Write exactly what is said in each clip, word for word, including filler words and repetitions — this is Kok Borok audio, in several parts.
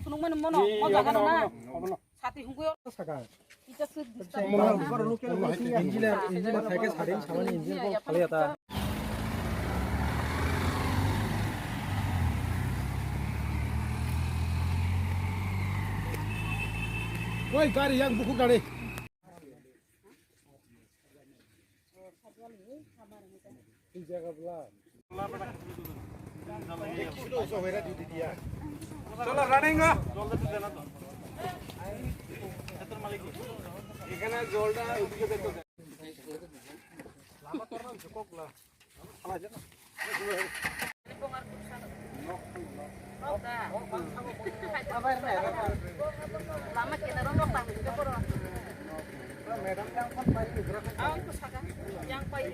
Phunukmani mono, o jaga no na. Sati hungkui o. Saka. Ita sir disturb. Mono, engineer, engineer thai khe sari samani engineer ko khali ata. Oi, gari yang buku gari. Chalo, running na. এখানে জলটা ওদিকে দেখো। Lama kinaro no tang hingke borok. Ang ko saka, yang pai.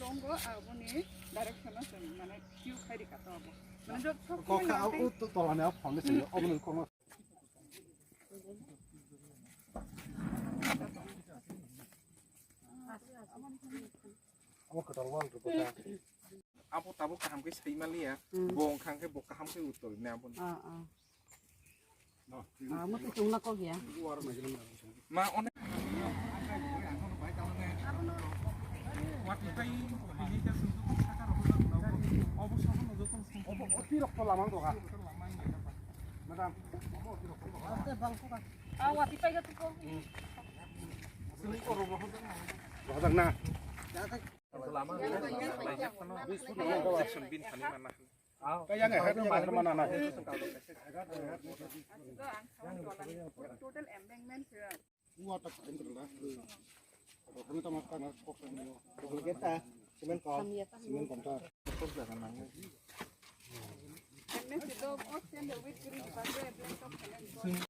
Longo aboni direction o chwng mane queue khai rika to abo. Mane jok sok. Kokha au to tolani a phone se oboni kokno. Abo kwtal wal rwkha. Abo tabuk kaham khe sai maliya. Hmm. Bo wngkha khe bo kaham khe utol ne abo. Ah, ah. Ah, mo to chungna kok ya. Ma onek. Wati pai ini ke sungguh saka rokok. Obo sobo no joto sungguh. Obo otirokto lamang doga. Madam, obo otirokto doga. Ah, wati pai ga tu ko. Sungguh ko robo. Bahadang na. Kaya ngai hai mana mana. Total embankment sir. Cement kom. Cement kom ta. Embankment sir, do, oh, stand the weight green, but the blank top cement.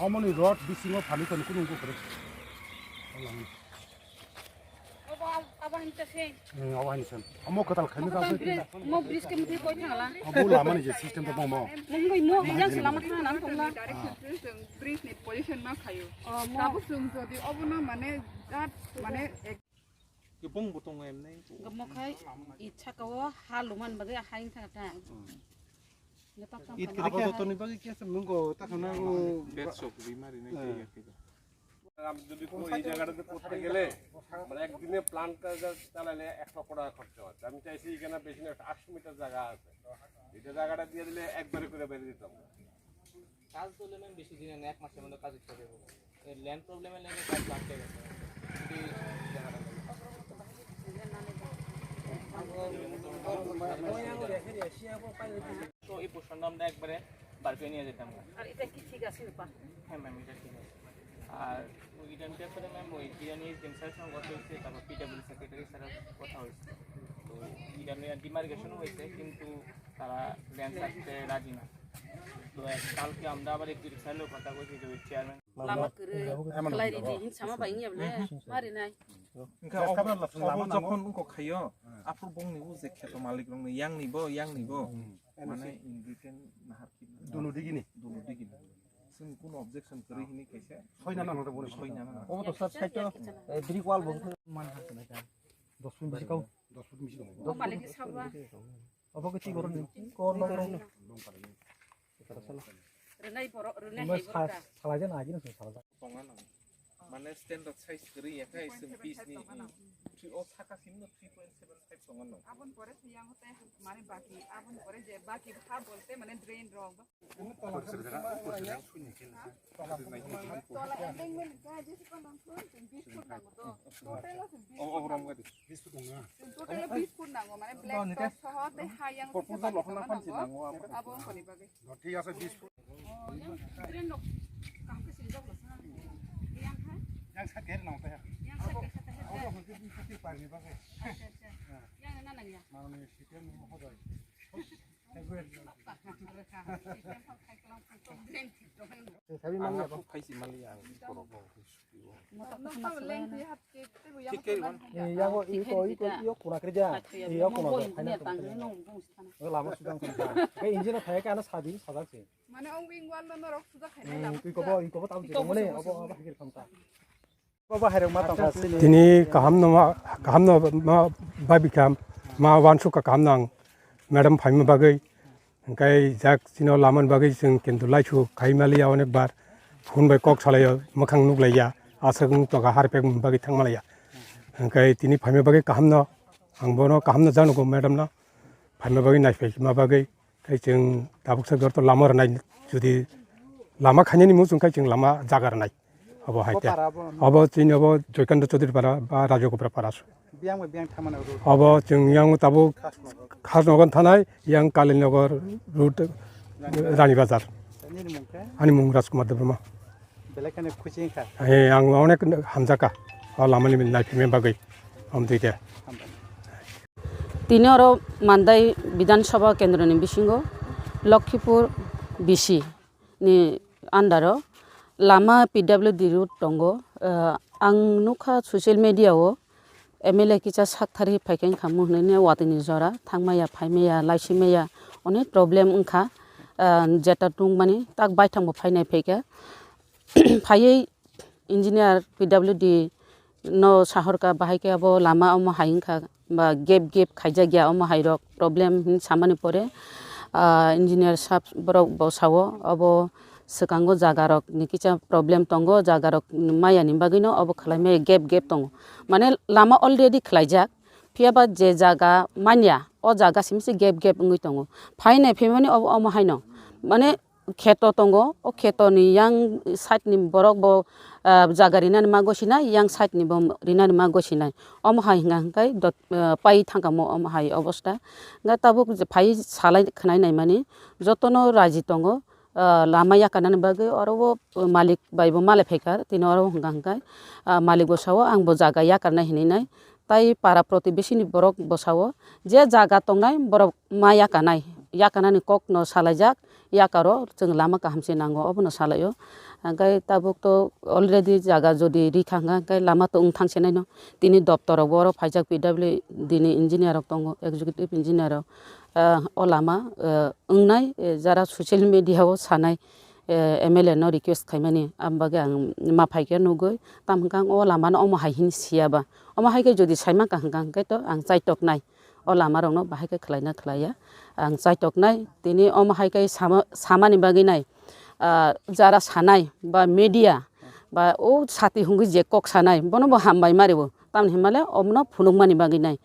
Omoni rot bisingo phani toni kunu wngkha kwrwi. Obo al-, abo hinta se. Hmm, obo hinta se. Omo kwtal khaina ta se. Mo bridge ke mutwi koi thangla. Obo lamani je system to bomo. Mungbai mo ijang se lama thangna nang tongla. Bridge ni position ma khayo. Oh, mo. Tabuk chwng jodi obono mane jat mane ek Kebong bo tongo emne. Gamo khai i saka o ha luman bagwi ha wng thang ta. It kiri khe toni bagwi khe se mungo ta khana o bet sok bimari nai khe ya khe. আমি যদি কোনো এই জায়গাটাতে করতে গেলে মানে একদিনে প্ল্যানটা চালালে একশো টাকা খরচা হচ্ছে। আমি চাইছি এখানে বেশি না একটা আটশো মিটার জায়গা আছে, এটা জায়গাটা দিয়ে দিলে একবারে করে বেরিয়ে দিতাম। কাজ করলে ম্যাম বেশি দিনে না, এক মাসের মধ্যে কাজ উঠতে দেবো। এই ল্যান্ড প্রবলেমের লেগে কাজ আটকে গেছে। যদি জায়গাটা তো এই পোর্শনটা আমরা একবারে বার করে নিয়ে যেতাম। আর এটা কি ঠিক আছে ব্যাপার? হ্যাঁ ম্যাম, এটা ঠিক আছে। আর ওই ইডেন ব্যাপারে ম্যাম ওই বিরিয়ানি এসডিএম স্যারের সঙ্গে কথা হয়েছে, তারপর পিডব্লিউ সেক্রেটারি স্যারের কথা হয়েছে। তো ইডেন ডিমার্কেশনও হয়েছে, কিন্তু তারা ল্যান্ড ছাড়তে রাজি না। তো এক-, কালকে আমরা আবার এক্সিকিউটিভ স্যারেরও কথা বলছি যে ওই chairman Lama kwrwi, khlai ridi, hin sama bai wngya bole, ma rinai. Hingke obo, obo jokhon wngkok khaio, aphuru bongni o je kheto malik rokni yangni bo, yangni bo, mane in return nahar khe. Dunu digini. Dunu digini. Chwng kunu objection kwrwi hini kaisa. Soi nana nang boni. Soi nana nang. Obo to sir side to, eh, brick wall bo. Man ha khe nai ka. Dos feet bisi kau. Dos feet bisi dong. O malik ni sabwa. Obo khe ti goroni. Kor no kor no. Rwnai borok, rwnai hai borok ta. Salai jana agini song salai. Tonga nang. Mane standard size kwrwi ya khe isem piece ni. Three o saka sim no three point seven five tonga nang. Abon pore se yang hote mane baki, abon pore je baki ha bolte mane drain rok. Tola embankment ka je se kon nang thun, tun bis foot nango to. Total o se bis foot nango. Total o bis foot nango, mane black top soho tei ha yang se proposal baki rok tongma nango. Abo wngkha ni bagwi. Thik ase, bis foot. Oh, yang drain rok kaham khe sinijak lasa. Yang kha? Yang sa ker nang ta ya. Yang sa ker sa ta ya. Abo hwnke bis foot ni par ni bagwi. Acha, acha. Yang na nang ya. Manwi sitem ni mohodoi. Ang abo phaisi mali ang borok no suki o. Thik khe wan. Eh, yago iko, iko, iyo kuna kerja. Iyo kuna do, phaina tong kene. Lama sudang tong kha. Ke injin no thaya ke ano sadi sajak se. Mane ong wing wall no norok suda khainai lama. Iko bo, iko bo tam jiro mane, obo, obo hikir khamta. Tini kaham no ma, kaham no ma babi kaham, ma wansuk ka kaham nang madam phaima bagwi. Hingkai jak chino lamani bagwi chwng kintu laisu khai maliya onek bar. Phone bai kok salaio, mwkhang nuklaiya, aswk wng tongkha harpek bagwi thang malaiya. Hingkai tini phaima bagwi kaham no, ang bono kaham no janugo madam no. Phaima bagwi naiphai ma bagwi. Khai chwng tabuk sak jor to lama rwnai, jodi lama khainani mung chwng khai chwng lama jaga rwnai. Obo hai Bo te. Para bo no? Obo chini obo Joykanto Chaudhary para ba Rajagopura para su. Biyang bai biyang thangmani road. Obo chwng yang tabuk Khasnogon. Khasnogon thanai, yang Kalilnagar road Rani Bazar. Rani Bazar. Nini mung khe? Ani mung Rajkumar Debbarma. Belai kheno khusi wngkha. He, ang onek hamjakha. O lamani naiphimani bagwi. Amtwi khe. Hambai. Tini oro Mandai Bidhan Sabha Kendroni bisingo Lokhipur B C ni under o lama P W D road tongo. Ah, ang nukha social media o M L A kisa sakthari phaikhe wngkha mung hinwi watwi ni jora thangmaya phaimaya laisimaya onek problem wngkha. Ah, jeta tungmani tak baithang bo phainai phaikha. Phaiwi engineer P W D no sahorkha, bahai khe abo lama omo hai wngkha, ba gap gap khaijakya omo hai rok problem hinwi samani pore, ah, engineer sab borok bo sao, obo swkango jaga rok ni kisa problem tongo, jaga rok maya ni bagwi no obo khlai maya gap gap tongo, mane lama already khlaijak, phiya ba je jaga manya o jaga simi se gap gap wngwi tongo, phainai phimani obo omo hai no, mane kheto tongo, o kheto ni yang side ni borok bo, ah, jaga rinani ma gosinai, yang side ni bo rinani ma gosinai. Omo hai hwnka hwnkhe dot, ah, pai thangkamo omo hai obosta. Hwnkhe tabuk je phai salai khwnai naimani jotono raji tongo, ah, lama yakarnani bagwi oro o malik bai bo malai phaikha, tini oro hwnka hwnkhe, ah, malik bo sao ang bo jaga yakarnai hinwi nai. Tai para protibesi ni borok bwsao je jaga tongnai borok ma yakarnai, yakarnani kok no salaijak, yakaro chwng lama kaham se nango obono salaio. Hwnkhe tabuk to already jaga jodi rikha hwnkha hwnkhe lama to wng thang se naino. Tini doptor rok bo oro phaijak P W D ni engineer rok tongo, executive engineer rok, ah, o lama, ah, wngnai, eh, jara social media o sanai, eh, M L A no request khaimani, aboni bagwi ang ma phaikhe nugwi, tamo hwnkha ang o lama no omo hai hini siya ba, omo hai khe jodi saimang kha hwnkha hwnkhe to ang chaitoknai, o lama rok no bahai khe khlaina khlaiya, ang chaitoknai, tini omo hai khe sama, samani bagwi nai, ah, jara sanai ba media ba o sati hwngwi je kok sanai bono bo hambai mari bo, tamni hwnmale omono phunukmani bagwi nai,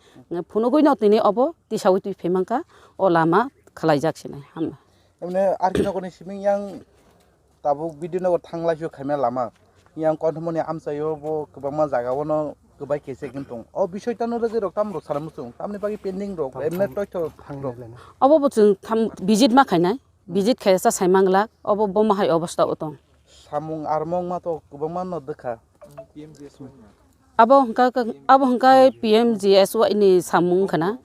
phunugwi no tini obo tisaui twi phai mankha, o lama khlaijak se nai, hambai. Emne R K Nagar ni siming yang tabuk Bidhanagar thanglai phio khaimya lama. Yang Konthomoni amchaio bo kwbangma jaga o no kwbai kese wngwi tong. O bisoi tano rwgwi rok tam rok sana muchung. Tamni bagwi pending rok, emne toitho rok. Obo bo chwng tham visit ma khainai. Visit khaisa sai manglak. Obo bo ma hai obostha o tong. Samung armong ma to kwbangma no dwkha. Abo hwnkha, abo hwnkha P M G S Y ni samung wngkha na.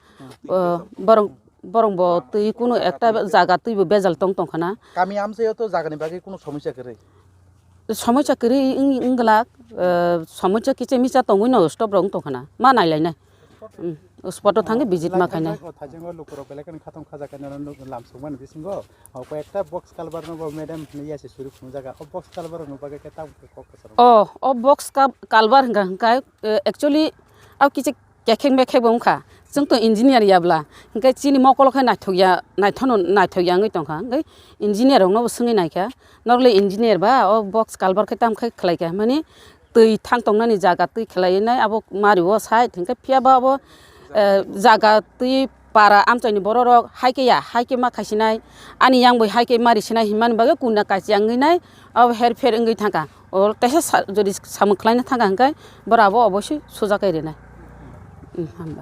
O, borok, borok bo twi kunu ekta jaga twi bo bejal tong tong kha na. Kami amchaio to jagani bagwi kunu somosya kwrwi? Somosya kwrwi wng-, wngglak, eh, somosya kicha micha tongwi no stop rok wng tong kha na. Ma nai lai nai. Hmm. Spot o thangwi visit ma khainai. Thaijakgo lukurok belai kheno khatong khajaknai no lam songmani bisingo. O koi ekta box culvert no bo madam hwnwi ya se suri phunukjak. O box culvert rokni bagwi khe tamo khe kok kwcharo. O, o box ka-, culvert hwnkha hwnkha, eh, actually abo kisa kekheng bekheng bo wngkha. Chwng to engineer ya bwla. Hwnkhe chini mokolo khe naithok ya, naithono naithok ya wngwi tongkha. Hwnkhe engineer rokno bo swngwi naikha. Norok le engineer ba, o box culvert khe tamo khe khlaikha. Mani twi thang tongnani jaga twi khlaiwi nai abo mari o side hwnkhe phiya ba abo, eh, jaga twi para amchaini borok rok hai khe ya, hai khe ma khaisinai, ani yang bai hai khe mari sinai hinmani bagwi kunda kachi wngwi nai abo her pher wngwi thangkha. O teisa sa-, jodi samung khlaina thangkha hwnkhe bora abo obosi suja kai rinai. Hmm, hambai.